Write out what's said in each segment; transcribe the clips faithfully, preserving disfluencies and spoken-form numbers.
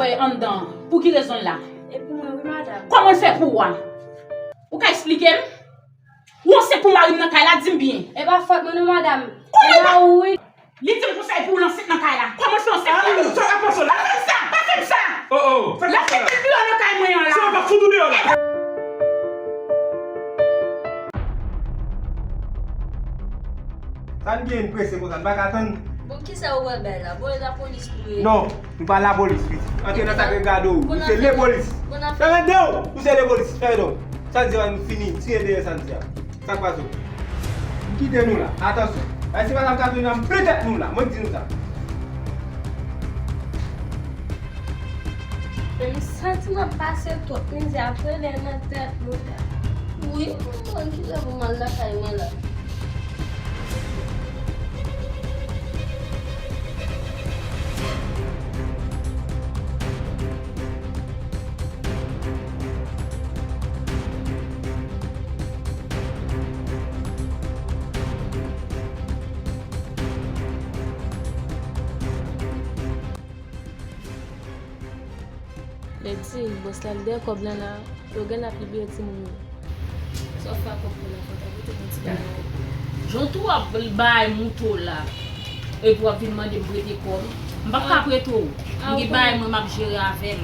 Anndan, pou ki rezon l la? E pou mwen, wi, madanm. Kòman l fè pou ou a? Ou ka eksplike m? Ou ansent pou mari m nan kay la, di m byen. E pa fòt mwen non, madanm. Kòman e pa ou, wi. Li di m konsa epi w ansent nan kay la. Kòman l fè ansent pou ou? Sa w ap pase la? Pa fè m sa! Pa fè m sa! Oh, oh, sa k pase la? Lage m deyò nan kay mwen an la. Sa w ap fout ou deyò la? Sa n gen prese konsa, n pa ka tann? Bon, kisa ou pral bay la? Voye lapolis pou yo. Non, nou pa lapolis, pitit. Antre nan sa k regade w. Ou se lepolis. Fèmen de w! Ou se lepolis. Fèmen de w. Sa n di a, nou fini. Tire dèyè sa n di a. Sa k pase w? M kite nou la. Atansyon. Ay, se pa sa m ka tounen nan m plen tèt nou la. Mwen k di nou sa. Men m santi m ap pase twòp mizè apre lè nan tèt nou la. Wi, m konn kilè pou m al lakay mwen la. Lady, bòs la, li dèyè kòb lan la, yo gen ap libere timoun yo. Sa w fè ak kòb pou la, fò ta prete mwen ti bagay. Jan tou w ap bay mouto la, epi w ap vin mande m prete kòb. M p ap ka prete w. M gen bagay mwen m ap jere avè l.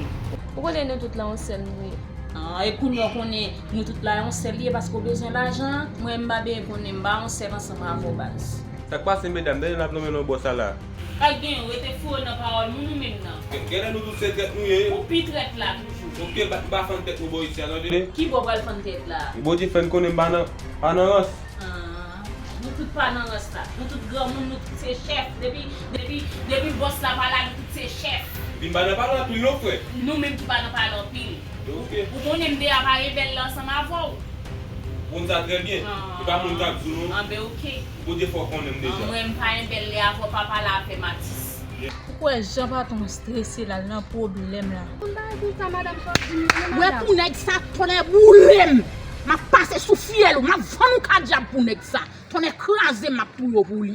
Ou konnen nou tout la yon sèl nou ye. Ah, e kounye a w konnen nou tout la yon sèl ye paske w bezwen lajan. Mwen m pa byen konnen m pa yon sèl ansanm avè w baz. Sa k pase medam, dèyè n ap nonmen non bòs la la. Pa t gen, rete foure nan pawòl moun ou menm nan. Genlè nou tout se trèt nou ye. Ou pi trèt la toujou. Oke, m pa fann tèt nou bò isi a, tande. Ki bò w pral fann tèt la? Bondye fè n konnen m pa nan, pa nan rans. Ah, nou tout pa nan rans la. Nou tout granmoun, nou tout se chèf. Depi, depi, depi bòs la pa la, nou tout se chèf. Epi m pa nan pale anpil non, frè. Nou menm ki pa nan pale anpil. Oke. Ou konnen m deja pa rebèl la ansanm avè w. Ou konn sa trè byen. E pa moun k ap di w non. Anben, oke. Bondye fè w konnen m deja. Mwen, m pa rebèl lè avè w pa pale avè m atis. Ou kwè jan patwon strese la, l nan pwoblèm la. Konn bagay konsa, madanm, sa w ap di m yo, non, madanm? Wè pou nèg sa, tonnè boule m. M ap pase sou fyèl ou, m ap vann ou kadyab pou nèg sa. Tonnè kraze m, m ap touye w pou li.